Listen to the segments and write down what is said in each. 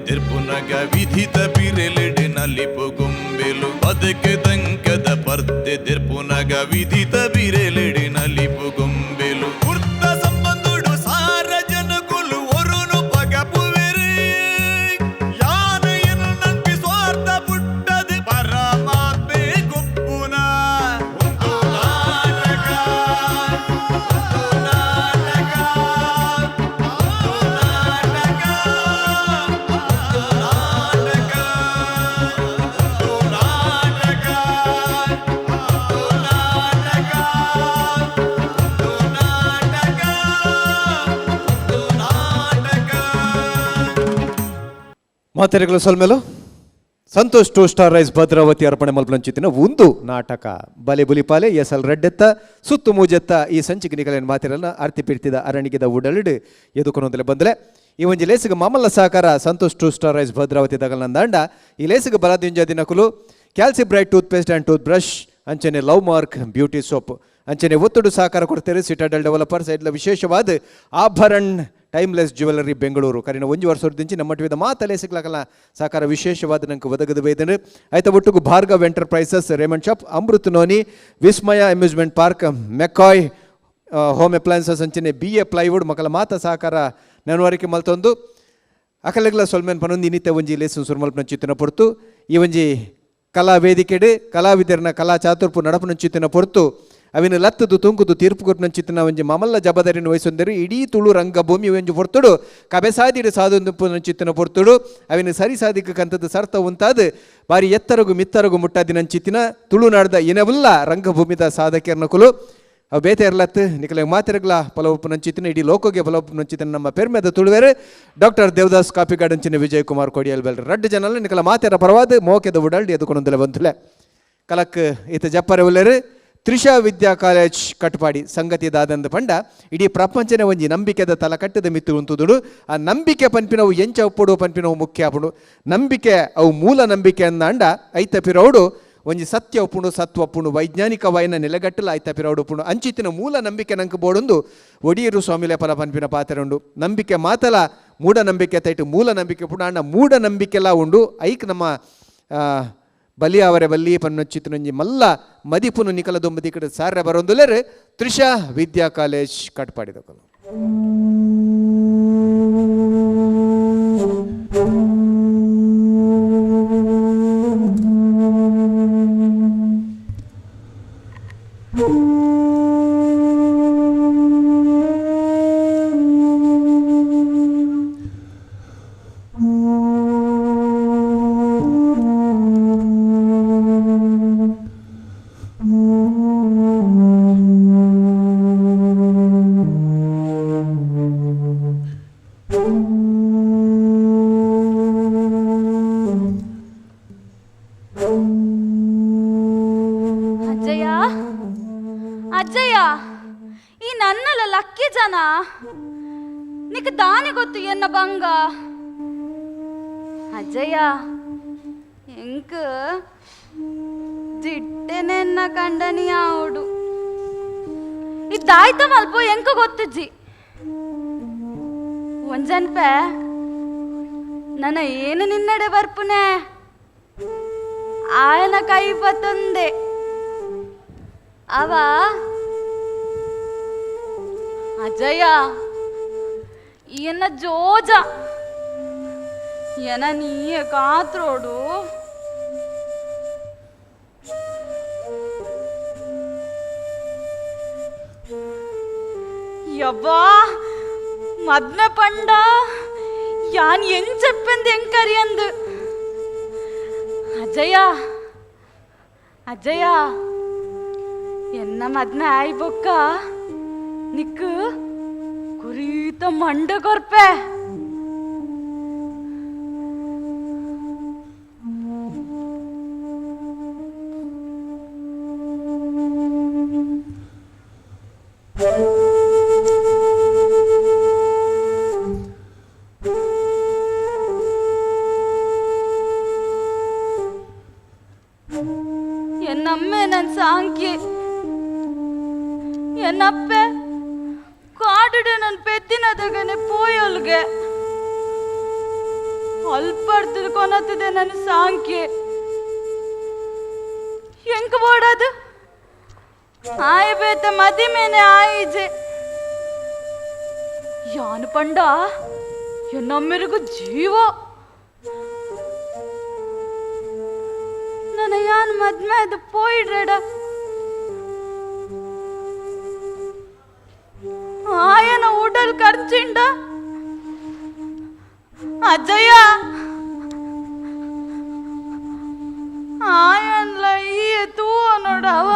ದೆರ್ಪುನಗ ವಿಧಿತ ಬಿರೆಲೆಡೆ ನಲಿಪು ಗೊಂಬೆಲು ಬದುಕು ದಂಕದ ಪರ್ದೆ ದೆರ್ಪುನಗ ವಿಧಿತ ಬಿರೆಲೆಡೆ ನಲಿಪು ಗೊಂಬೆಲು ಕುರ್ತ ಸಂಬಂಧುಡು ಸಾರ ಜನಕುಲು ಒರುನು ಪಗಪುವೆರು ಯಾನ ಎನ್ನಂಪಿ ಸ್ವಾರ್ಥ ಪುಟ್ಟದು ಪರಮಾತ್ಮೆ ಗೊಪ್ಪುನ ಒಂದು ನಾಟಕ ಒಂದು ನಾಟಕ ಒಂದು ನಾಟಕ ಒಂದು ನಾಟಕ ಒಂದು ನಾಟಕ ಒಂದು ನಾಟಕ ಒಂದು ನಾಟಕ ಒಂದು ನಾಟಕ. ಮಾತೆರೆಗಳು ಸೊಲ್ಮೆಲು Santosh two star rice Bhadravati ಅರ್ಪಣೆ ಮಲ್ಪಲಂಚಿತ್ತಿನ ಒಂದು ನಾಟಕ ಬಲೆ ಬುಲಿಪಾಲೆ ಎಸ್ ಎಲ್ ರೆಡ್ಡೆತ್ತ ಸುತ್ತು ಮೂಜೆತ್ತ ಈ ಸಂಚಿಕೆ ನಿಗಲೇನು ಮಾತಿರಲ್ಲ ಅರ್ತಿ ಪಿರ್ತಿದ ಅರಣಿಗೆದ ಉಡಲಿಡು ಎದುಕೊನೊಂದಲೆ ಬಂದಲೆ. ಈ ಒಂಜಿ ಲೇಸಿಗೆ ಮಾಮಲ್ಲ ಸಹಕಾರ Santosh two star rice Bhadravati ದಗಲ್ನಂದಾಂಡ. ಈ ಲೇಸಿಗೆ ಬಲದಿಂಜ ದಿನಕುಲು ಕ್ಯಾಲ್ಸಿ bright tooth paste and tooth brush ಅಂಚನೆ ಲವ್ ಮಾರ್ಕ್ ಬ್ಯೂಟಿ ಸೋಪ್ ಅಂಚನೆ ಒತ್ತಡು ಸಹಕಾರ ಕೊಡ್ತಾರೆ ಸಿಟಾಡೆಲ್ ಡೆವಲಪರ್ಸ್ ಇಡ್ಲ ವಿಶೇಷವಾದ ಆಭರಣ್ ಟೈಮ್ಲೆಸ್ ಜ್ಯುವೆಲರಿ ಬೆಂಗಳೂರು. ಕರಿನ ಒಂಜಿ ವರ್ಷದಿಂಚಿ ನಮ್ಮ ಟಿವಿದ ಮಾತಲೇ ಸಿಗ್ಲಕಲ್ಲ ಸಹಕಾರ ವಿಶೇಷವಾದ ನಂಗೆ ಒದಗದು ಬೈದನು. ಆಯ್ತ ಒಟ್ಟುಗು Bhargav enterprises, Raymond shop, Amrit noni, Vismaya amusement park, McCoy home appliances ಅಂಚನೆ ಬಿ ಎ ಪ್ಲೈವುಡ್ ಮಕ್ಕಳ ಮಾತ ಸಹಕಾರ ನೆನವರಿಕೆ ಮಲ್ತೊಂದು ಅಕಲೆಗ್ಲ ಸೊಲ್ಮೆನ್ ಪನೊಂದು ಇನ್ನಿತ ಒಂಜಿ ಲೇಸು ಸುರ್ಮಲ್ಪನ ಚಿತ್ತಿನ ಪೊರ್ತು. ಈ ಒಂಜಿ ಕಲಾ ವೇದಿಕೆಡು ಕಲಾವಿದರನ ಕಲಾ ಚಾತುರ್ಪು ನಡಪುನ ಚಿತ್ತಿನ ಪೊರ್ತು ಅವಿನ ಲತ್ತದು ತುಂಕುದು ತೀರ್ಪು ಕೊರ್ಪುನ ಚಿತ್ತಿನ ಒಂಜಿ ಮಮಲ್ಲ ಜಬದರಿನ ವಹಿಸೊಂದರು. ಇಡೀ ತುಳು ರಂಗಭೂಮಿ ಒಂಜಿ ಪೊರ್ತುಡು ಕಬೆಸಾದಿಡು ಸಾಧು ಚಿತ್ತಿನ ಪೊರ್ತುಡು ಅವಿನ ಸರಿ ಸಾದಿಕ ಕಂತದ ಸರ್ತ ಉಂತಾದ ಬಾರಿ ಎತ್ತರಗು ಮಿತ್ತರಗು ಮುಟ್ಟಾದಿನ ಚಿತ್ತಿನ ತುಳುನಾಡ್ದ ಇನವುಲ್ಲ ರಂಗಭೂಮಿದ ಸಾಧಕರ್ನಕುಲು ಅವು ಬೇತೆ ಇರ್ಲತ್ತು ನಿಕಲೆ ಮಾತಿರಗ್ಲ ಫಲವಪ್ಪು ನಂಚಿತ್ತಿನ ಇಡೀ ಲೋಕಗೆ ಫಲವಪ್ಪು ನಂಚಿತ್ತಿನ ನಮ್ಮ ಪೆರ್ಮೆದ ತುಳುವೇರು ಡಾಕ್ಟರ್ ದೇವದಾಸ್ ಕಾಪಿ ಗಾರ್ಡನ್ಚಿನ ವಿಜಯ್ ಕುಮಾರ್ ಕೊಡಿಯಲ್ ಬೆಲ್ ರಡ್ಡು ಜನಲ್ಲ ನಿಕಲ ಮಾತೆರ ಪರವಾದ ಮೋಕೆದ ಉಡಲ್ಡಿ ಎದುಕೊಂಡೊಂದಲೆ ಬಂತುಲೆ. ಕಲಕ್ ಈತ ಜಪ್ಪರೆ ಉಲ್ಲೇರು ತ್ರಿಷಾ ವಿದ್ಯಾ ಕಾಲೇಜ್ ಕಟ್ಪಾಡಿ. ಸಂಗತಿ ದಾದಂದ ಪಂಡ ಇಡೀ ಪ್ರಪಂಚನೇ ಒಂಜಿ ನಂಬಿಕೆದ ತಲ ಕಟ್ಟದ ಮಿತ್ತು ಉಂತುದುಡು. ಆ ನಂಬಿಕೆ ಪನ್ಪಿನವು ಎಂಚ ಉಪ್ಪುಡು ಪನ್ಪಿನವು ಮುಖ್ಯ ಆಪುಂಡು. ನಂಬಿಕೆ ಅವು ಮೂಲ ನಂಬಿಕೆ ಅಂದಾಂಡ ಐತ ಪಿರೌಡು ಒಂಜಿ ಸತ್ಯ ಉಪ್ಪುಂಡು, ಸತ್ವ ಉಪ್ಪುಂಡು, ವೈಜ್ಞಾನಿಕವಾಯಿನ ನೆಲೆಗಟ್ಟಲು ಐತ ಪಿರೌಡು ಉಪ್ಪುಂಡು. ಅಂಚಿತ್ತಿನ ಮೂಲ ನಂಬಿಕೆ ನಂಗೆ ಬೋಡೊಂದು ಒಡಿಯರು ಸ್ವಾಮಿಲೆ ಫಲ ಪನ್ಪಿನ ಪಾತ್ರ ಉಂಡು. ನಂಬಿಕೆ ಮಾತಲ ಮೂಢನಂಬಿಕೆ ತೈಟು ಮೂಲ ನಂಬಿಕೆ ಉಪ್ಪುಂಡು. ಅಣ್ಣ ಮೂಢನಂಬಿಕೆಲ ಉಂಡು. ಐಕ್ ನಮ್ಮ ಬಲಿ ಅವರೆ ಬಲ್ಲಿ ಪನ್ನೊಚ್ಚಿತ್ತನೊಂಜಿ ಮಲ್ಲ ಮದಿಪುನು ನಿಕಲ ದೊಂಬದಿ ಕಡೆ ಸಾರ ಬರೊಂದುಲೇರು ತ್ರಿಷಾ ವಿದ್ಯಾ ಕಾಲೇಜ್ ಕಟ್ಪಾಡಿದಕಲು. ಅಜ್ಜಯ್ಯ, ಅಜ್ಜಯ್ಯ, ಈ ನನ್ನಲ್ಲ ಲಕ್ಕಿ ಜನ ನಿಕ್ ದಾನೆ ಗೊತ್ತು ಎನ್ನ ಬಂಗ. ಅಜ್ಜಯ್ಯ, ಎಂಕ್ ಜಿಟ್ಟೆನೆನ್ನ ಕಂಡನಿ ಆವುಡು ಇದ್ದಾಯ್ತ ಮಲ್ಪ ಎಂಕ ಗೊತ್ತಿಜ್ಜಿ. ಒಂಜನ್ಪೆ ನನ್ನ ಏನು ನಿನ್ನಡೆ ಬರ್ಪುನೆ ಆಯನ ಕೈ ಪತ್ತೊಂದೆ ಅವ. ಅಜಯ, ಎನ್ನ ಜೋಜ ಎನ ನೀಯ ಕಾತ್ರೋಡು. ಯವ್ವಾ, ಮದ್ಮೆ ಪಂಡ ಯಾನ್ ಎಂಚೆಪ್ಪಂದು ಎಂಕರಿಯಂದು. ಅಜಯ, ಅಜಯ, ಎನ್ನ ಮದ್ಮೆ ಆಯ್ ಬೊಕ್ಕ ನಿಕ್ಕು ಕುರಿತ ಮಂಡ ಕೊರ್ಪೆ. ಎನ್ನಮ್ಮೆ ನನ್ ಸಾಂಕಿ, ಎನ್ನಪ್ಪೆ ಕಾಡುಡೆ ನನ್ ಪೆದ್ದಿನದಗನೆ ಪೋಯೊಲ್ಗೆ. ಅಲ್ಪಡ್ತದ ಕೊನತ್ತದೆ ನನ್ನ ಸಾಂಖ್ಯೆ ಎಂಕ್ ಬೋಡದು ಆಯ್ ಬೇತ ಮದಿಮೇನೆ ಆಯಿಜೆ ಯಾನು ಪಂಡ ಎನ್ನಮ್ಮೆರಿಗು ಜೀವ ನನ್ನ ಯಾನ್ ಮದ್ಮೆ ಅದು ಪೋಯಿಡ್ರೆಡ ಆಯನ ಉಡಲ್ ಖರ್ಚಿಂಡ ಅಜ್ಜಯ್ಯ ಆಯನ್ಲ ಈ ತೂವ ನೋಡವ.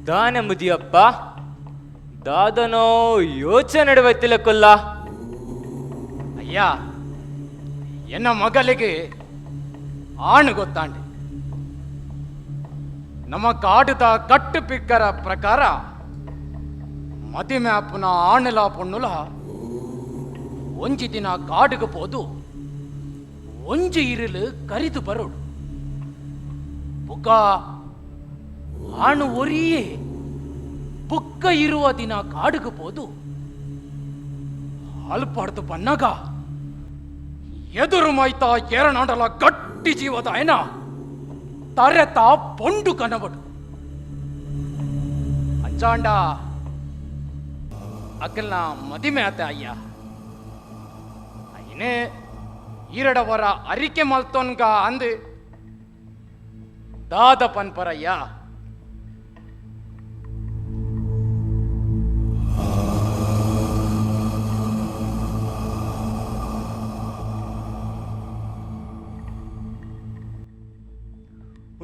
ದಾನ ಮುದಿಯಪ್ಪ ದಾದನೋ ಯೋಚನೆ ನಡುವತ್ತಿಲ್ಲ ಕೊಲ್ಲ. ಅಯ್ಯ, ಎನ್ನ ಮಗಳಿಗೆ ಆಣು ಗೊತ್ತಾಂಡೆ. ನಮ್ಮ ಕಾಡುದ ಕಟ್ಟು ಪಿಕ್ಕರ ಪ್ರಕಾರ ಮದಿಮೆ ಅಪ್ಪನ ಆಣೆಲ ಪೊಣ್ಣುಲ ಒಂಜಿ ದಿನ ಕಾಡುಗೆ ಪೋದು ಒಂಜಿ ಇರಲು ಕರಿದು ಬರೋಡು. ಬುಕ್ಕ ಆಣು ಒರಿಯೇ ಬುಕ್ಕ ಇರುವ ದಿನ ಕಾಡುಗೆ ಪೋದು ಅಲ್ಪಾಡ್ದು ಬನ್ನಾಗ ಎದುರು ಮೈತ ಎರನಾಡಲ ಗಟ್ಟಿ ಜೀವದ ಆಯನ ತರೆತ ಪೊಂಡು ಕನವಡು. ಅಂಚಾಂಡ ಅಕಲ್ನ ಮದಿಮೆ ಆತ ಅಯ್ಯ. ಅಯ್ಯನೇ ಈರಡವರ ಅರಿಕೆ ಮಲ್ತೊನ್ಗ ಅಂದು ದಾದ ಪನ್ಪರಯ್ಯ.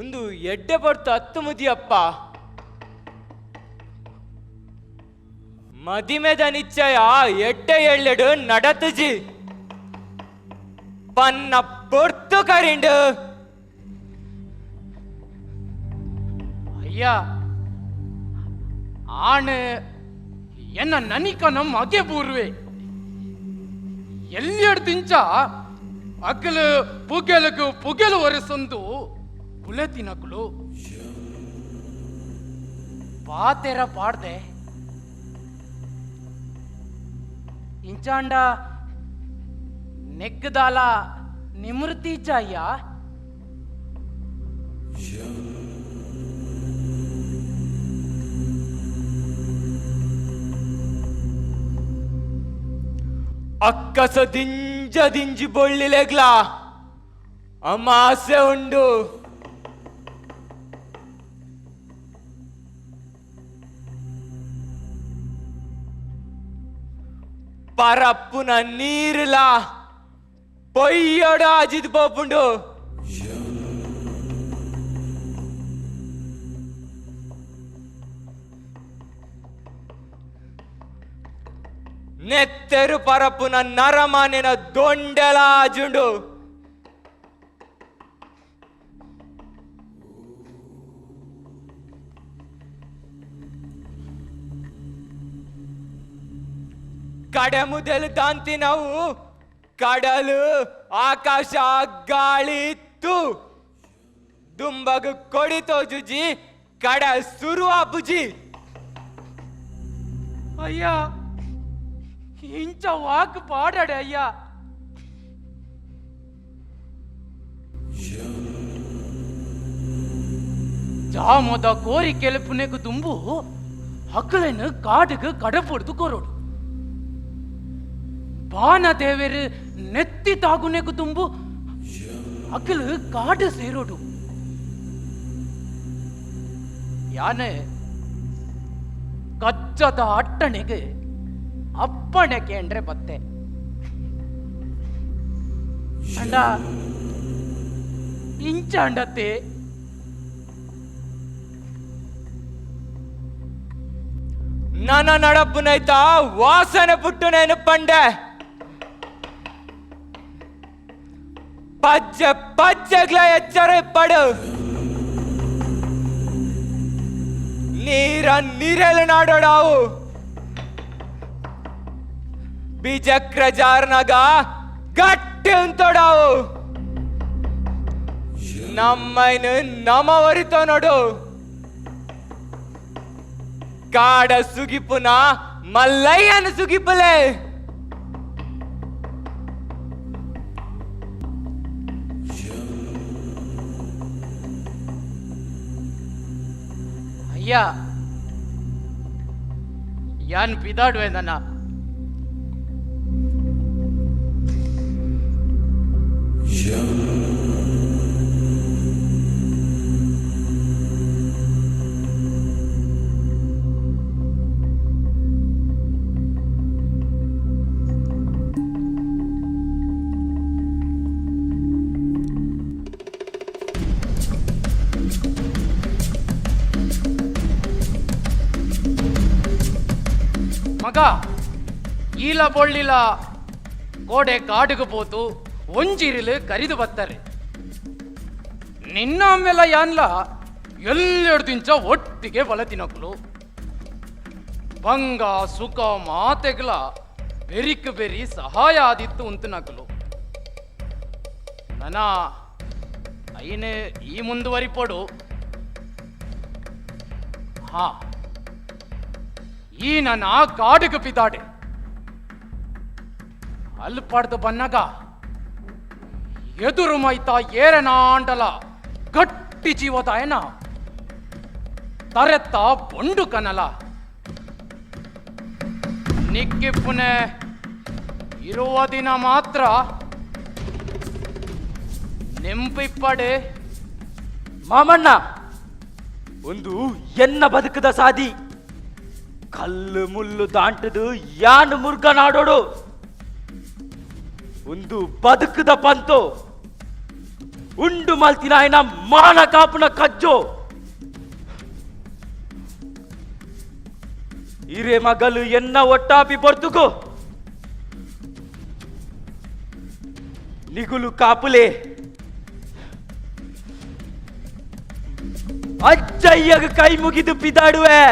ಒಂದು ಎಡ್ಡೆ ಪಡ್ತು ಹತ್ತು ಮುದಿಯಪ್ಪ ಮದಿಮೆದ ನಿಶ್ಚಯ ಎಡ್ಡೆ ಎಳ್ಳೆಡು ನಡತಜಿ ಪನ್ನ ಪೊರ್ತು ಕರಿಂಡು. ಅಯ್ಯ, ಆಣು ಎನ್ನ ನನಿಕ ನಮ್ಮ ಮಗೆ ಬೂರ್ವೆ ಎಲ್ಯಡ್ ದಿಂಚ ಅಕಲು ಪುಗೆಲಗು ಪುಗೆಲು ಒರೆಸೊಂದು ಬುಲೆತಿನಕುಲು ಪಾತೆರ ಪಾಡ್ದೆ. ಇಂಚಾಂಡ ನೆಗ್ಗದಾಲ ನಿಮೃತಿ ಅಯ್ಯ. ಅಕ್ಕಸ ದಿಂಜ ದಿಂಜಿ ಬೊಳ್ಳಿಲೆಗ್ಲಾ ಅಮಾಸೆ ಉಂಡು. ಪರಪ್ಪುನ ನೀರುಲ ಪೊಯ್ಯೊಡು ಆಜಿದ್ ಪೋಪುಂಡು. ನೆತ್ತೆರು ಪರಪ್ಪುನ ನರಮಾನಿನ ದೊಂಡೆಲ ಆಜುಂಡು. ಕಡೆ ಮುದಲು ದಾಂತಿ ನಾವು ಕಡಲು ಆಕಾಶ ಗಾಳಿ ತು ದುಂಬಗ್ ಕೊಡಿ ತೋಜುಜಿ ಕಡ ಸುರುವಾಪುಜಿ. ಅಯ್ಯ, ಇಂಚ ವಾಕ್ ಪಾಡಡೆ ಅಯ್ಯ. ಜಾಮದ ಕೋರಿ ಕೆಲಪುನೆಗ್ ದುಂಬು ಹಕ್ಕಲೆನ್ ಕಾಡುಗ್ ಕಡಪೊಡ್ದು ಕೊರೋಡು. ಬಾನ ದೇವೆರ್ ನೆತ್ತಿ ತಾಗುನೆಗ್ ದುಂಬು ಅಕಲು ಕಾಡು ಸೇರೋಡು. ಯಾನೆ ಕಜ್ಜದ ಅಟ್ಟಣೆಗೆ ಅಪ್ಪಣೆ ಕೇಂದ್ರೆ ಬತ್ತೆ. ಅಂಡ ಇಂಚ ಅಂಡತ್ತೆ. ನನ್ನ ನಡಪುನೈತ ವಾಸನೆ ಪುಟ್ಟುನೇನು ಪಂಡೆ. ಪಜ್ಜೆ ಪಜ್ಜೆಗ್ಲ ಎಚ್ಚರ ಪಡು. ನೀರ ನೀರೆಲ್ಲ ನಾಡೋಡಾವು. ಬಿಜಕ್ರ ಜಾರ್ನಾಗ ಗಟ್ಟಿ ಉಂತೋಡಾವು. ನಮ್ಮೈನು ನಮ ಒರಿತೋ ನೋಡು. ಕಾಡ ಸುಗಿಪುನ ಮಲ್ಲಯ್ಯನ ಸುಗಿಪುಲೆ. ಅಯ್ಯ, ಯಾನ್ ಪಿದಾಡುವೆ ನನ್ನ. ಮಗ ಈಲ ಬೊಳ್ಳಿಲ ಕೋಡೆ ಕಾಡುಗು ಪೋತು ಒಂಜಿರಿಲು ಕರಿದು ಬತ್ತಾರೆ. ನಿನ್ನ ಆಮೇಲೆ ಯಾನ್ಲ ಎಲ್ಲೆರಡು ತಿಂಚ ಒಟ್ಟಿಗೆ ಬಲ ತಿನ್ನಕ್ಲು. ಬಂಗ ಸುಖ ಮಾತೆಗ್ಲ ಬೆರಿಕ್ ಬೆರಿ ಸಹಾಯ ಆದಿತ್ತು ಉಂತನಕಲು. ನನ ಐನೆ ಈ ಮುಂದುವರಿಪೊಡು. ಹಾ, ಈ ನನ್ನ ಕಾಡುಗು ಪಿದಾಡೆ ಅಲ್ಪಡ್ದು ಬನ್ನಗ ಎದುರು ಮೈತ ಏರನಾಂಡಲ ಗಟ್ಟಿ ಜೀವದಾಯನ ತರೆತ್ತ ಬೊಂಡು ಕನಲ. ನಿಕ್ಕಿಪ್ಪುನೆ ಇರುವ ದಿನ ಮಾತ್ರ ನೆಂಪಿಪ್ಪಡೆ. ಮಾಮಣ್ಣ, ಒಂದು ಎನ್ನ ಬದುಕದ ಸಾದಿ. ಕಲ್ಲು ಮುಳ್ಳು ದಾಂಟದು ಯಾನ್ ಮುರ್ಗ ನಾಡೋಡು. ಒಂದು ಬದುಕದ ಪಂತು ಉಂಡು ಮಲ್ತಿನ ಮಾನ ಕಾಪುನ ಕಜ್ಜೋ. ಹಿರೇ ಮಗಲು ಎನ್ನ ಒಟ್ಟಾಪಿ ಪೊರ್ತುಕು ನಿಗುಲು ಕಾಪುಲೆ. ಅಜ್ಜಯ್ಯಗ ಕೈ ಮುಗಿದು ಪಿದಾಡುವೆ.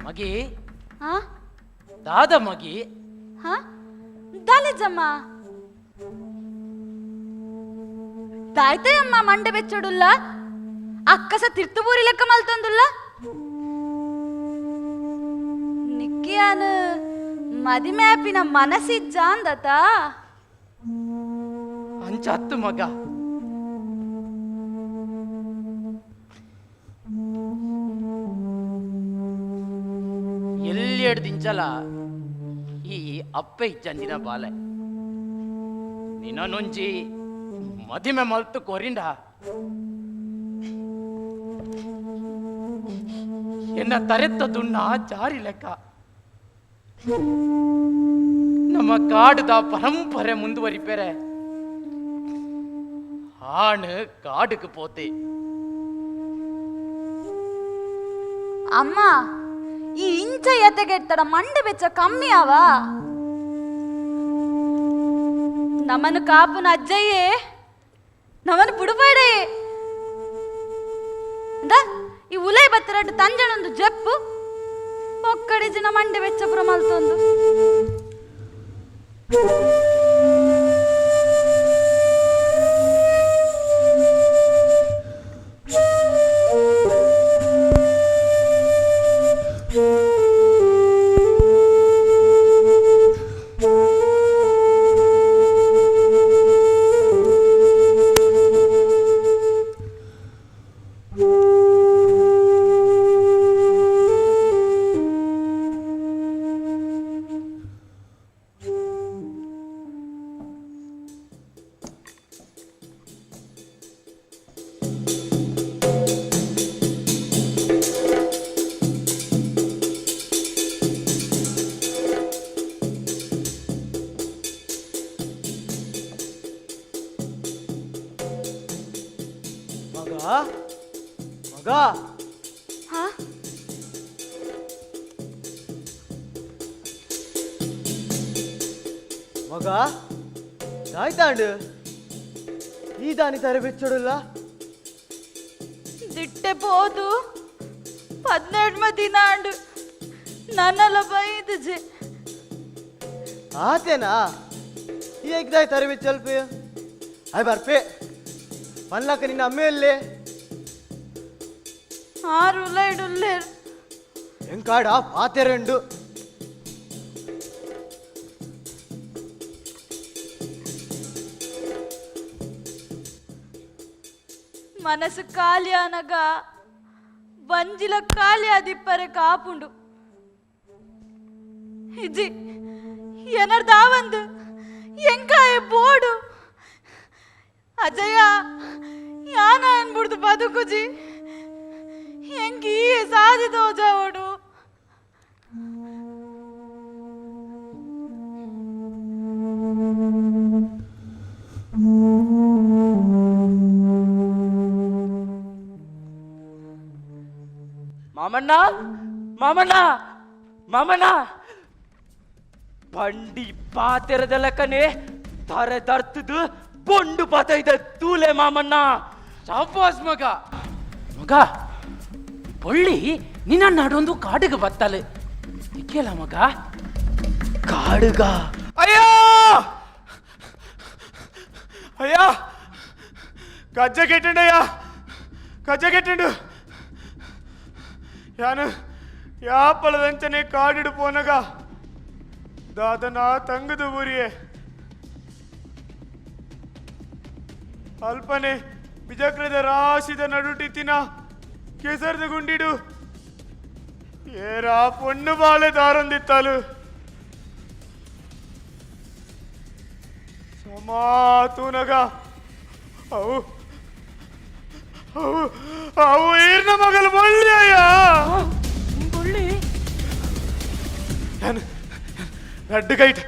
ಮಗಿ, ಹಾ ದಾದ ಮಗಿ. ಹಾ, ದಾಲಿಜಮ್ಮ ತಾಯ್ತೆ ಅಮ್ಮ ಮಂಡೆ ಬೆಚ್ಚೊಡುಲ್ಲ. ಅಕ್ಕಸ ತಿರ್ತುಬೂರಿ ಲೆಕ್ಕ ಮಲ್ತೊಂದುಲ್ಲ. ನಿಕ್ಕಿಯಾನು ಮದಿಮ್ಯಾಪಿನ ಮನಸ್ಸಿಜ್ಜಾಂದತ. ಅಂಚ ಹತ್ತು ಮಗ. ಎಲ್ಲಿ ದಿಂಚಲ ಈ ಅಪ್ಪೆ ಇಜ್ಜಂದಿನ ಬಾಲೆ ನಿನ್ನೊಂಜಿ ಮದಿಮೆ ಮಲ್ತು ಕೊರಿಂಡ ಎನ್ನ ತರೆತ್ತ ದುಣ್ಣ ಜಾರಿ ಲೆಕ್ಕ. ನಮ್ಮ ಕಾಡುದ ಪರಂಪರೆ ಮುಂದುವರಿಪೆರೆ. ಆಣು ಕಾಡುக்கு ಪೋತೆ. ಅಮ್ಮ ಈ ಇಂಚ ಎತೆಗೆಡ್ತಡ ಮಂಡೆ ಬೆಚ್ಚ ಕಮ್ಮಿ ಆವಾ ನಮ್ಮನ್ನು ಕಾಪುನ ಅಜ್ಜಯ್ಯೇ ನಮ್ಮನ್ನು ಬುಡುಬೇಡೆ ಅಂದ ಈ ಉಲೈ ಬತ್ತರಡ್ಡು ತಂಜಣೊಂದು ಜಪ್ಪು ಒಕ್ಕಡೆ ಜನ ಮಂಡೆ ಬೆಚ್ಚ ಪುರ ಮಲ್ತೊಂದು ಮಗ ಮಗ ಹಾ ಮಗ ದಾಯ್ತಾಂಡು ಈ ದಾನಿ ತಾರೆ ಬೆಚ್ಚೊಡುಲ್ಲ ದಿಟ್ಟೆ ಪೋದು 12 ದಿನ ಅಂಡು ನನ್ನೆಲ್ಲ ಬೈದುಜೆ ಆತೇನಾ ಈ ಎಗ್ದಾಯ್ ತಾರೆ ಬೆಚ್ಚಲ್ಪೆ ಆಯ್ ಬರ್ಪೆ ಪನ್ಲಕ್ಕ ನಿನ್ನ ಅಮ್ಮೆಯಲ್ಲೇ ಆರು ಉಲೈಡುಲ್ಲೇರು ಎಂಕಾಡ ಪಾತೆರೆಂಡು ಮನಸ್ಸು ಖಾಲಿ ಅನಗ ಬಂಜಿಲ ಖಾಲಿ ಅದಿಪ್ಪರೆ ಕಾಪುಂಡು ಇಜ್ಜಿ ಏನರ್ದಾವಂದು ಎಂಕಾಯ ಬೋಡು ಅಜಯ ಯಾನ ಅನ್ಬಿಡ್ದು ಬದುಕುಜಿ ಎಂಕೀ ಸಾಧಿ ತೋಜಾವಡು ಮಾಮಣ್ಣ ಮಾಮಣ್ಣ ಮಾಮಣ್ಣ ಬಂಡಿ ಪಾತೆರದ ಲೆಕ್ಕನೆ ತರೆ ದರ್ತದು ಬೊಂಡು ಪಾತ ಇದೆ ತೂಲೆ ಮಾಮಣ್ಣ. ಶಾಬಾಸ್ ಮಗ. ಮಗ ಬೊಳ್ಳಿ ನಿನ್ನ ನಾಡೊಂದು ಕಾಡಿಗೆ ಬತ್ತಲೆ ದಿಕ್ಕಿಲ್ಲ ಮಗ. ಕಾಡುಗ? ಅಯ್ಯೋ ಅಯ್ಯಾ, ಗಜ್ಜೆ ಕೆಟ್ಟಂಡಯ್ಯ, ಗಜ್ಜೆ ಕೆಟ್ಟಂಡು. ಯಾನು ಯಾಪಳದಂಚನೆ ಕಾಡಿಡು ಪೋನಗ ದಾದನ ತಂಗದು ಊರಿಯೇ ಅಲ್ಪನೆ ಬಿಜಕ್ರದ ರಾಶಿದ ನಡುಟಿತ್ತಿನ ಕೆಸರದ ಗುಂಡಿಡು ಏರಾ ಪೊಣ್ಣು ಬಾಳೆ ದಾರೊಂದಿತ್ತಾಲು ಸಮಾತೂನಗ ಅವು ಅವು ಅವು ಈರ್ನ ಮಗಲು ಬೊಳ್ಳಿ ಅಯ್ಯ. ಬೊಳ್ಳಿ? ನಾನು ರಡ್ಡು ಕೈಟ್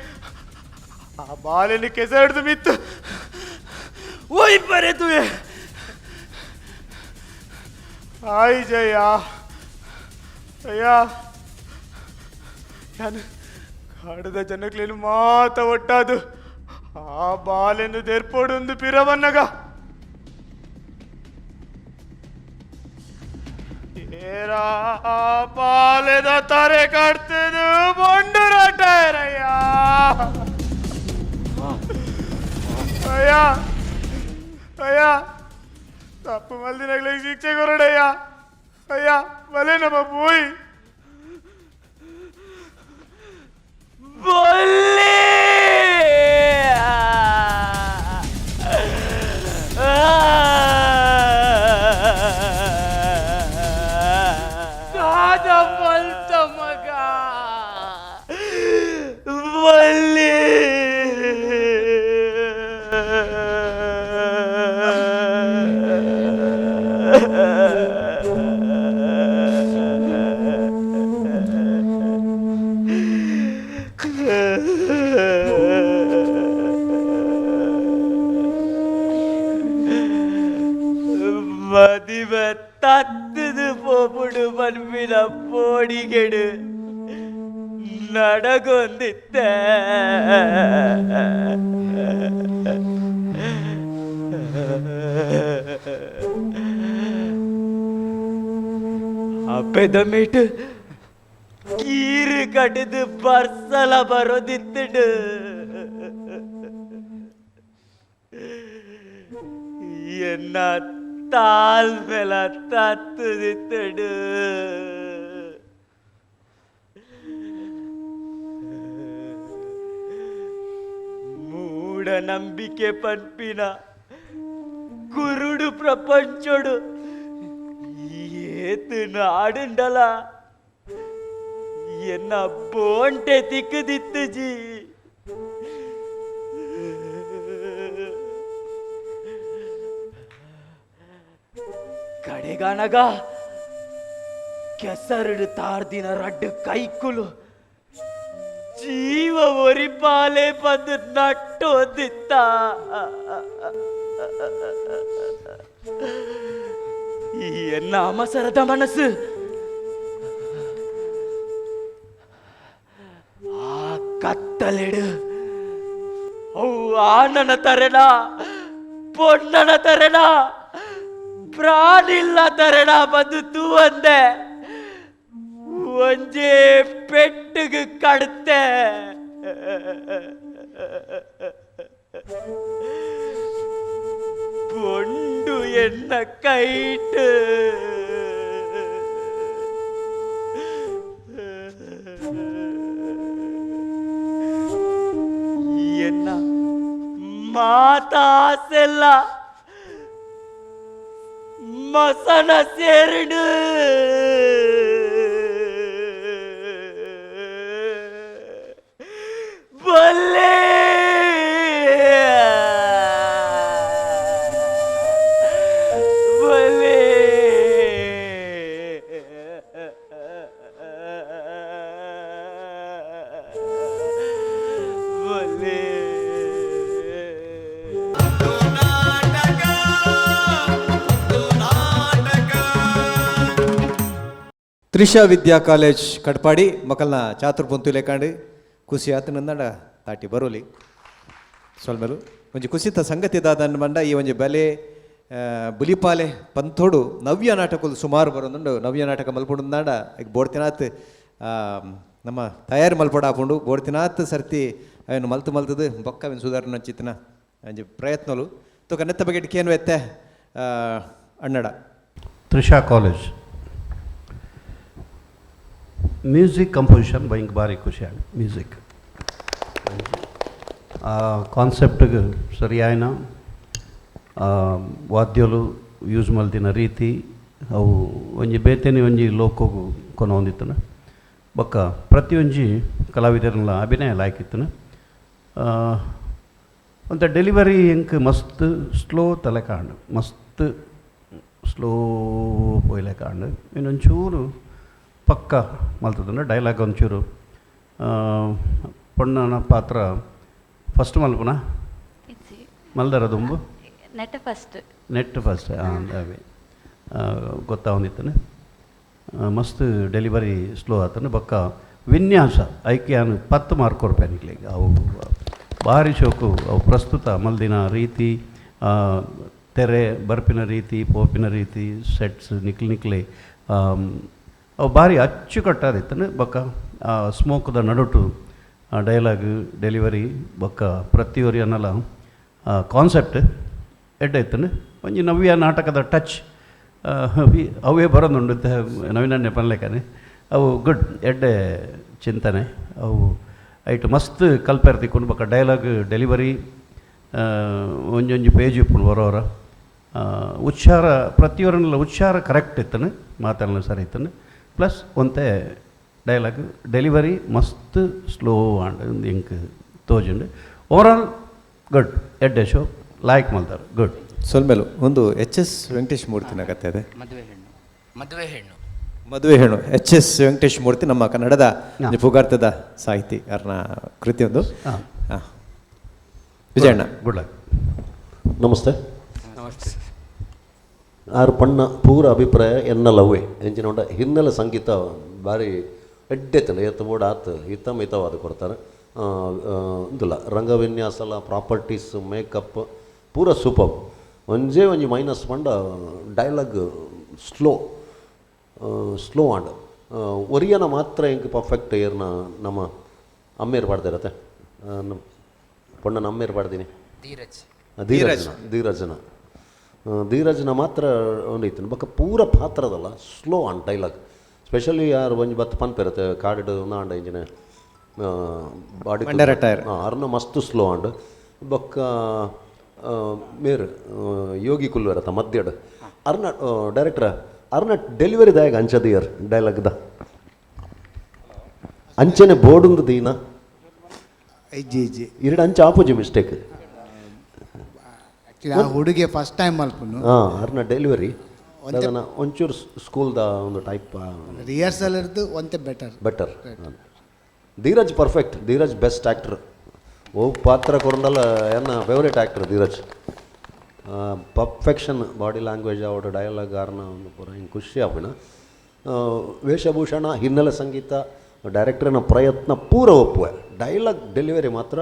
ಆ ಬಾಲೆని ಕೆಸರಿಡ್ದು ಮಿತ್ತು ಓಯ್ ಬರೆದುವೆ ಆಯ್ ಜಯ ಅಯ್ಯ. ನಾನು ಕಾಡದ ಜನಕ್ಲೇನು ಮಾತ ಒಟ್ಟಾದು ಆ ಬಾಲೆನು ದೇರ್ಪೋಡೊಂದು ಪಿರವನ್ನಗ ಏರಾ ಬಾಲೆದ ತಾರೆ ಕಾಡ್ತಿದ್ದು ಬೊಂಡು ರಾಟರಯ್ಯ. ಅಯ್ಯ ಅಯ್ಯ, ತಪ್ಪು ಮಲ್ದಿನಗಳಿಗೆ ಶಿಕ್ಷೆ ಕೊರಡಯ್ಯ. ಅಯ್ಯ ಬಲೆ ನಮ್ಮ ಪೋಯ್. ಬೊಳ್ಳಿ. ದಾದ ಮಲ್ತ ಮಗ. ಬೊಳ್ಳಿ. ಮದಿವೆ ತತ್ತದು. ಪೋಪುಡು ಪನ್ಪಿನ ಪೋಡಿಗೆಡು ನಡಗೊಂದಿತ್ತೆ. ಅಪ್ಪೆದ ಮೇಟ್ ಕೀರು ಕಡಿದು ಬರ್ಸಲ ಬರೋದಿತ್ತಡು. ಎನ್ನ ತಾಳ್ಮೆಲ ತತ್ತುದಿತ್ತಡು. ಮೂಢನಂಬಿಕೆ ಪನ್ಪಿನ ಕುರುಡು ಪ್ರಪಂಚೋಡು ಏತು ನಾಡುಂಡಲ ಎನ್ನ ಬೋಂಟೆ ತಿಕ್ಕದಿತ್ತು ಜಿ. ಕಡೆಗಾನಗ ಕೆಸರುಡು ತಾರ್ದಿನ ರಡ್ಡು ಕೈಕುಲು ಜೀವ ಒರಿಪಾಲೆ ಬಂದು ನಟ್ಟೋದಿತ್ತ. ಎನ್ನ ಅಮಸರದ ಮನಸ್ಸು ಆ ಕತ್ತಲೆಡು ಅವು ಆನನ ತರೆಣ ಪೊನ್ನನ ತರೆಣ ಪ್ರಾಣಿಲ್ಲ ತರೆಣ ಬಂದು ತೂವಂದೆ ಒಂಜೇ ಪೆಟ್ಟಿಗೆ ಕಡ್ತೆ. பொண்டு என்ன கைட்டு என்ன மாதாசெಲ್ಲ மசன சேருடு. ಬಲ್ಲೆ ಬಲ್ಲೆ ಬಲ್ಲೆ. ತ್ರಿಷಾ ವಿದ್ಯಾ ಕಾಲೇಜ್ ಕಟ್ಪಾಡಿ ಮಕ್ಕಳನ್ನ ಚಾತುರ್ ಪೊಂತು ಲೇಕಾಂಡು ಖುಷಿ ಆತು ನಂದಡ ತಾಟಿ ಬರೋಲಿ ಸೊಲ್ಮೆಲು ಒಂಜಿ ಕುಸಿತ ಸಂಗತಿ ದಾದನ್ ಮಂಡ ಈ ಒಂಜಿ ಬಲೆ ಬುಲಿಪಾಲೆ ಪಂಥೋಡು ನವ್ಯ ನಾಟಕಲು ಸುಮಾರು ಬರೋದುಂಡು. ನವ್ಯ ನಾಟಕ ಮಲ್ಪುಂಡಾಂಡ ಈಗ ಬೋಡ್ತಿನಾತ್ ನಮ್ಮ ತಯಾರಿ ಮಲ್ಪಡ ಆಪುಂಡು. ಬೋಡ್ತಿನಾತ್ ಸರ್ತಿ ಅವನು ಮಲ್ತು ಮಲ್ತದು ಬೊಕ್ಕ ಅವಿನ ಸುಧಾರಣೆ ಚಿತ್ತಿನ ಒಂಜಿ ಪ್ರಯತ್ನಲು ತೂಕ ನೆತ್ತ ಬಗ್ಗೆ ಕೇನು ಎತ್ತೆ ಅಣ್ಣಡ. ತ್ರಿಷಾ college music composition ಭಯಂಕರ ಭಾರಿ ಖುಷಿ ಆಗಿ ಮ್ಯೂಸಿಕ್ ಆ ಕಾನ್ಸೆಪ್ಟ್ಗೆ ಸರಿಯಾಯಿನ ವಾದ್ಯಲು ಯೂಸ್ ಮಲ್ತಿನ ರೀತಿ ಅವು ಒಂಜಿ ಬೇತೆನೆ ಒಂಜಿ ಲೋಕೋಗು ಕೊನೊಂದಿತ್ತನ. ಬೊಕ್ಕ ಪ್ರತಿಯೊಂಜಿ ಕಲಾವಿದರನ್ನ ಅಭಿನಯ ಲಾಯ್ಕಿತ್ತನ. ಒಂತ ಡೆಲಿವರಿ ಎಂಕ್ ಮಸ್ತ್ ಸ್ಲೋ ತಲೆ ಕಾಂಡು, ಮಸ್ತ್ ಸ್ಲೋ ಪೋಯ್ಲೆ ಕಾಂಡು. ಇನ್ನೊಂಚೂರು ಪಕ್ಕ ಮಲ್ತದಂಡ ಡೈಲಾಗ್ ಒಂಚೂರು ಪೊಣ್ಣನ ಪಾತ್ರ ಫಸ್ಟ್ ಮಲ್ಪುನ ಮಲ್ದರ ದುಂಬು net first net first ಅವೇ ಗೊತ್ತಾವೊಂದಿತ್ತನೆ. ಮಸ್ತ್ ಡೆಲಿವರಿ ಸ್ಲೋ ಆತನ. ಬೊಕ್ಕ ವಿನ್ಯಾಸ ಐಕ್ಯಾನ್ 10 ಮಾರ್ಕ್ ಕೊರ್ಪೆ ಅವು ಭಾರಿ ಶೋಕು. ಅವು ಪ್ರಸ್ತುತ ಮಲ್ದಿನ ರೀತಿ, ತೆರೆ ಬರ್ಪಿನ ರೀತಿ, ಪೋಪಿನ ರೀತಿ, ಸೆಟ್ಸ್ ನಿಕ್ಲಿ ನಿಕ್ಲೆ ಅವು ಭಾರಿ ಅಚ್ಚುಕಟ್ಟಾದಿತ್ತನೆ. ಬೊಕ್ಕ ಸ್ಮೋಕ್ದ ನಡುಟು ಡೈಲಾಗ್ ಡೆಲಿವರಿ ಬೊಕ್ಕ ಪ್ರತಿಯೊರಿ ಅನ್ನಲ ಕಾನ್ಸೆಪ್ಟ್ ಎಡ್ಡೆ ಇತ್ತನೆ. ಒಂಜಿ ನವ್ಯ ನಾಟಕದ ಟಚ್ ಅವೇ ಬರೋದುಂಡು ನವೀನಣ್ಣೆ ಪನ್ಲೆಕನೆ. ಅವು ಗುಡ್ ಎಡ್ಡೆ ಚಿಂತನೆ. ಅವು ಐಟ್ ಮಸ್ತ್ ಕಲ್ಪೆರ್ ತಿಕ್ಕೊಂಡು. ಬೊಕ್ಕ ಡೈಲಾಗ್ ಡೆಲಿವರಿ ಒಂಜೊಂಜಿ ಪೇಜ್ ಇಪ್ಪುಂಡು ಬರೋರ ಉಚ್ಚಾರ ಪ್ರತಿಯೊರನೆಲ್ಲ ಉಚ್ಚಾರ ಕರೆಕ್ಟ್ ಇತ್ತನೆ, ಮಾತೆಲ್ಲ ಸರಿ ಇತ್ತನೆ. ಪ್ಲಸ್ ಒಂತೆ ಡೈಲಾಗ್ ಡೆಲಿವರಿ ಮಸ್ತ್ ಸ್ಲೋ ಆಂಡ್ ಎಂಕ್ ತೋಜುಂಡು. ಓವರಾಲ್ ಗುಡ್ ಎಡ್ಡೆ ಶೋ ಲಾಯ್ಕ್ ಮಲ್ತಾರ್ ಗುಡ್. ಸೊಲ್ಮೆಲು ಒಂದು ಎಚ್ ಎಸ್ ವೆಂಕಟೇಶ್ ಮೂರ್ತಿನ ಕತೆ ಅದೇ ಮದುವೆ ಹೆಣ್ಣು, ಮದುವೆ ಹೆಣ್ಣು, ಮದುವೆ ಹೆಣ್ಣು. ಎಚ್ ಎಸ್ ವೆಂಕಟೇಶ್ ಮೂರ್ತಿ ನಮ್ಮ ಕನ್ನಡದ ಪುಗಾರ್ತದ ಸಾಹಿತಿ ಅರ್ನ ಕೃತಿಯೊಂದು. ವಿಜಯಣ್ಣ ಗುಡ್ ಲಕ್. ನಮಸ್ತೆ. ನಮಸ್ತೆ. ಆರ್ ಪಣ್ಣ ಪೂರ ಅಭಿಪ್ರಾಯ ಎನ್ನ ಲವ್ವೇ. ಎಂಚಿನ ಉಂಡ ಹಿನ್ನೆಲೆ ಸಂಗೀತ ಬಾರಿ ಎಡ್ಡೆತ್ತಂಡ ಏತ್ ಬೋಡು ಆತ್ ಹಿತ ಮಿತವಾದ ಕೊಡ್ತಾರೆ. ಇಂದುಲ್ಲ ರಂಗವಿನ್ಯಾಸಲ, ಪ್ರಾಪರ್ಟೀಸ್, ಮೇಕಪ್ ಪೂರ ಸೂಪರ್. ಒಂಜೇ ಒಂಜಿ ಮೈನಸ್ ಪಂಡ ಡೈಲಾಗ್ ಸ್ಲೋ ಸ್ಲೋ ಆಂಡ್. ಒರಿಯನ ಮಾತ್ರ ಎಂಕ್ ಪರ್ಫೆಕ್ಟ್. ಏರ್ನ ನಮ್ಮ ಅಮ್ಮೇರು ಪಾಡ್ದಿರತ್ತೆ, ಪೊಣ್ಣನ ಅಮ್ಮೇರು ಪಾಡ್ದಿನಿ? ಧೀರಜ್. ಧೀರಜ್ನ ಧೀರಜ್ನ ಧೀರಜ್ನ ಮಾತ್ರ ಒಂದು ಇತ್ತು. ಬೊಕ್ಕ ಪೂರ ಪಾತ್ರದಲ್ಲ ಸ್ಲೋ ಆನ್ ಡೈಲಾಗ್. ಸ್ಪೆಷಲಿ ಯಾರು ಒಂಜಿ ಬತ್ತು ಪನ್ಪೆರತ್ತೆ ಕಾಡಿಡ್ ಆಂಡ ಇಂಚಿನ ಬಾಡಿ. ಮಂಡರಟ್ಟಾಯರ್. ಅರ್ನ ಮಸ್ತ್ ಸ್ಲೋ ಆಂಡ್. ಬೊಕ್ಕ ಮೇರ್ ಯೋಗಿ ಕುಲ್ವೆರತ್ತ ಮಧ್ಯಡ್, ಅರ್ನ ಡೈರೆಕ್ಟರ್ ಅರ್ನ ಡೆಲಿವರಿ ದಾಯಗ ಅಂಚದಿಯರ್ ಡೈಲಾಗ್ದ ಅಂಚನೆ ಬೋರ್ಡುಂದು ದೀನ. ಇಜ್ಜಿ ಇಜ್ಜಿ. ಇರಡು ಅಂಚ ಆಪೋಜಿ ಮಿಸ್ಟೇಕ್. ಆ್ಯಕ್ಚುಲಿ ಆ ಹುಡುಗಿ ಫಸ್ಟ್ ಟೈಮ್ ಮಲ್ಪುನು. ಹಾಂ, ಅರ್ನ ಡೆಲಿವರಿ ಅದನ್ನ ಒಂಚೂರು ಸ್ಕೂಲ್ದ ಒಂದು ಟೈಪ್. ರಿಹರ್ಸಲ್ ಇರ್ದು ಒಂತೆ better. Better. Dheeraj perfect. Dheeraj best actor. ಓ ಪಾತ್ರ ಕೊರಂಡಲ ಎನ್ನ favourite actor Dheeraj. Perfection body language ಅವಡ, ಡೈಲಾಗ್ ಆರ್ನ ಒಂದು ಪೂರ ಹಿಂಗೆ ಖುಷಿ ಆಪಿನ. ವೇಷಭೂಷಣ, ಹಿನ್ನೆಲೆ ಸಂಗೀತ, ಡೈರೆಕ್ಟರ್ನ ಪ್ರಯತ್ನ ಪೂರ ಒಪ್ಪುವೆ. ಡೈಲಾಗ್ ಡೆಲಿವರಿ ಮಾತ್ರ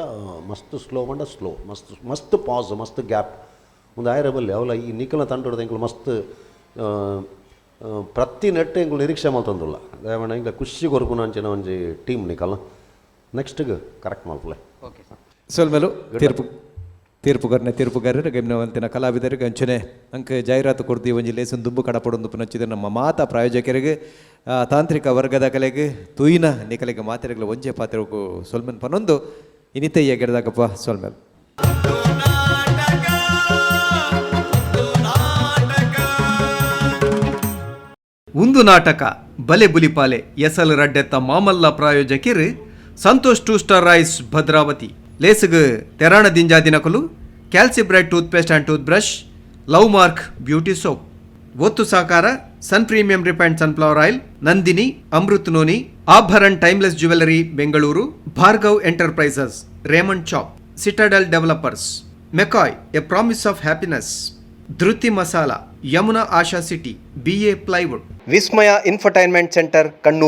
ಮಸ್ತ್ ಸ್ಲೋ ಪಂಡ ಸ್ಲೋ, ಮಸ್ತ್ ಮಸ್ತ್ ಪಾಸ್, ಮಸ್ತ್ ಗ್ಯಾಪ್ ಒಂದು ಆಯರ ಬಲ್ಲಿ ಅವಲ. ಈ ನಿಖಲ ತಂಡದ ಎಂಕುಲು ಮಸ್ತ್ ಪ್ರತಿ ನೆಟ್ ಎಂಕುಲು ನಿರೀಕ್ಷೆ ಮಲ್ತೊಂದುಲ್ಲ. ದಯಮಾಡಿ ಎಂಕ್ಲೆ ಖುಷಿ ಕೊರ್ಪುನ ಅಂಚಿನ ಒಂಜಿ ಟೀಮ್ ನಿಕಲ್ನ. ನೆಕ್ಸ್ಟ್ಗೆ ಕರೆಕ್ಟ್ ಮಲ್ಪುಲೆ. Okay sir. ಸೊಲ್ಮೆಲು. ತೀರ್ಪು ತೀರ್ಪುಗಾರನ ತೀರ್ಪುಗಾರರು ಗಮನವಂತಿನ ಕಲಾವಿದರಿಗೆ ಅಂಚನೆ ಅಂಕ ಜಾಹೀರಾತು ಕೊಡ್ದು ಒಂಜಿ ಲೇಸನ್ ದುಂಬು ಕಡಪಡೊಂದು ಪುನಚ್ಚಿದ ನಮ್ಮ ಮಾತಾ ಪ್ರಾಯೋಜಕರಿಗೆ, ತಾಂತ್ರಿಕ ವರ್ಗದ ಕಲೆಗೆ ತೂಯಿನ ನಿಕಲೆಗೆ ಮಾತೆರೆಗಳ ಒಂಜೆ ಪಾತ್ರಕ್ಕೂ ಸೊಲ್ಮೆನ್ ಪನೊಂದು ಇನಿತಯ್ಯ ಗೆಡದಾಗಪ್ಪ. ಸೊಲ್ಮೆಲ್. ನಾಟಕ, ನಾಟಕ. ಉಂದು ನಾಟಕ ಬಲೆ ಬುಲಿಪಾಲೆ ಎಸಲ್ ರಡ್ಡೆತ್ತ ಮಾಮಲ್ಲ ಪ್ರಾಯೋಜಕಿರ್ Santosh two star rice Bhadravati. ಲೇಸುಗು ತೆರಾಣ ದಿಂಜಾ ದಿನಕುಲು Calcibright toothpaste and tooth brush, love mark beauty soap. ಒತ್ತು ಸಾಕಾರ Sun premium refined sunflower oil, Nandini Amrit noni, Abharan timeless jewellery Bengaluru, Bhargav enterprises, Raymond chop, Citadel developers, McCoy a promise of happiness, Dhriti masala, Yamuna Asha city, BA plywood, Vismaya infotainment centre, Kannur.